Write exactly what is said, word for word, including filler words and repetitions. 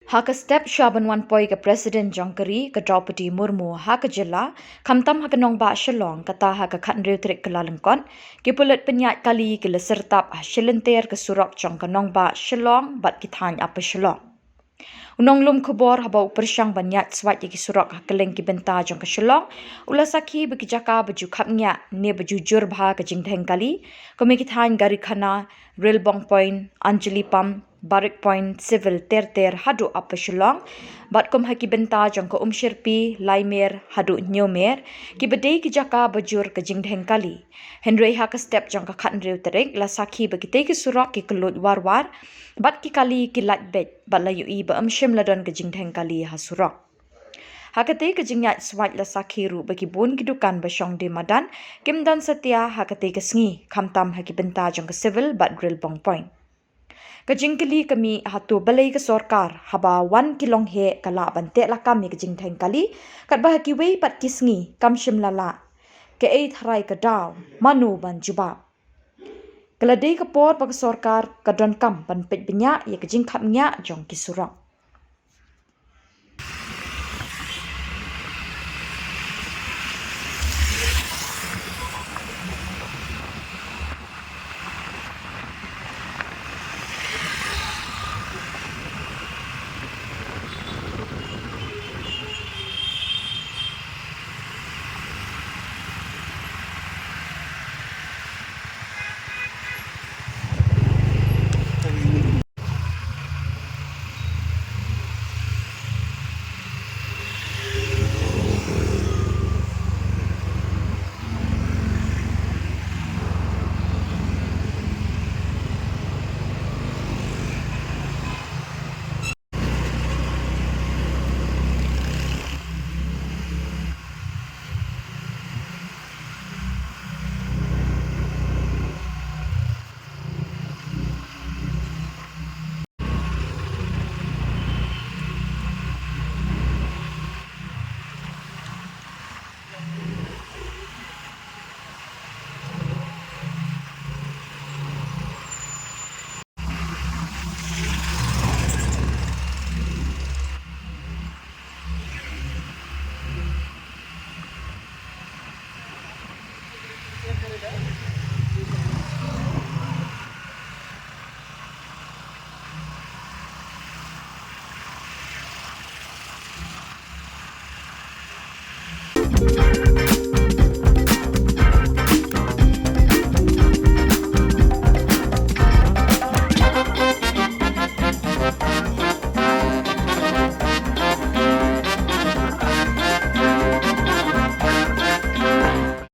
Ha ka step shuwa ban wan poi ka President jong ka ri, ka Droupadi Murmu, ha ka jylla, khamtam ha ka nongbah Shillong, kata ha ka khathynriew tarik Kyllalyngkot, ki pulit pynïaid kali ki la syrtap ha shilynter ka surok jong ka nongbah Shillong bad ki thaiñ Upper Shillong. U nonglum khubor haba u pyrshang ban ïaid swait ïa ki surok ha kylleng ki bynta jong ka Shillong, u la sakhi ba ki jaka ba ju khapngiah ne ba ju jur bha ka jingdheng kali, kum ki thaiñ Garikhana, Rilbong Point, Anjali Pump, Barrack Point, Civil ter ter haduh Upper Shillong, bad kum ha ki bynta jong ka Umshyrpi, Laimer haduh Hynñiewmer, ki ba dei ki jaka ba jur ka jingdheng kali. Hynrei ha ka step jong ka khathynriew tarik la sakhi ba kitei ki surok ki kylluid war war, bad ki kali ki lait beit, bad la ïohi ba ym shym la don ka jingdheng kali ha surok. Ha katei ka jingïaid swait la sakhi ruh ba ki bun ki dukan ba shong die madan kim don satia ha katei ka sngi, khamtam ha ki bynta jong ka Civil bad Rilbong Point. Ka jingkylli ka mih, hato balei ka sorkar haba wan ki longheh ka lah ban teh lakam ïa ka jingdheng kali, katba ha kiwei pat ki sngi kam shym la lah? Kaei tharai ka daw, mano ban jubab? Ka la dei ka por ba ka sorkar ka donkam ban peit bniah ïa ka jingkhapngiah jong ki surok.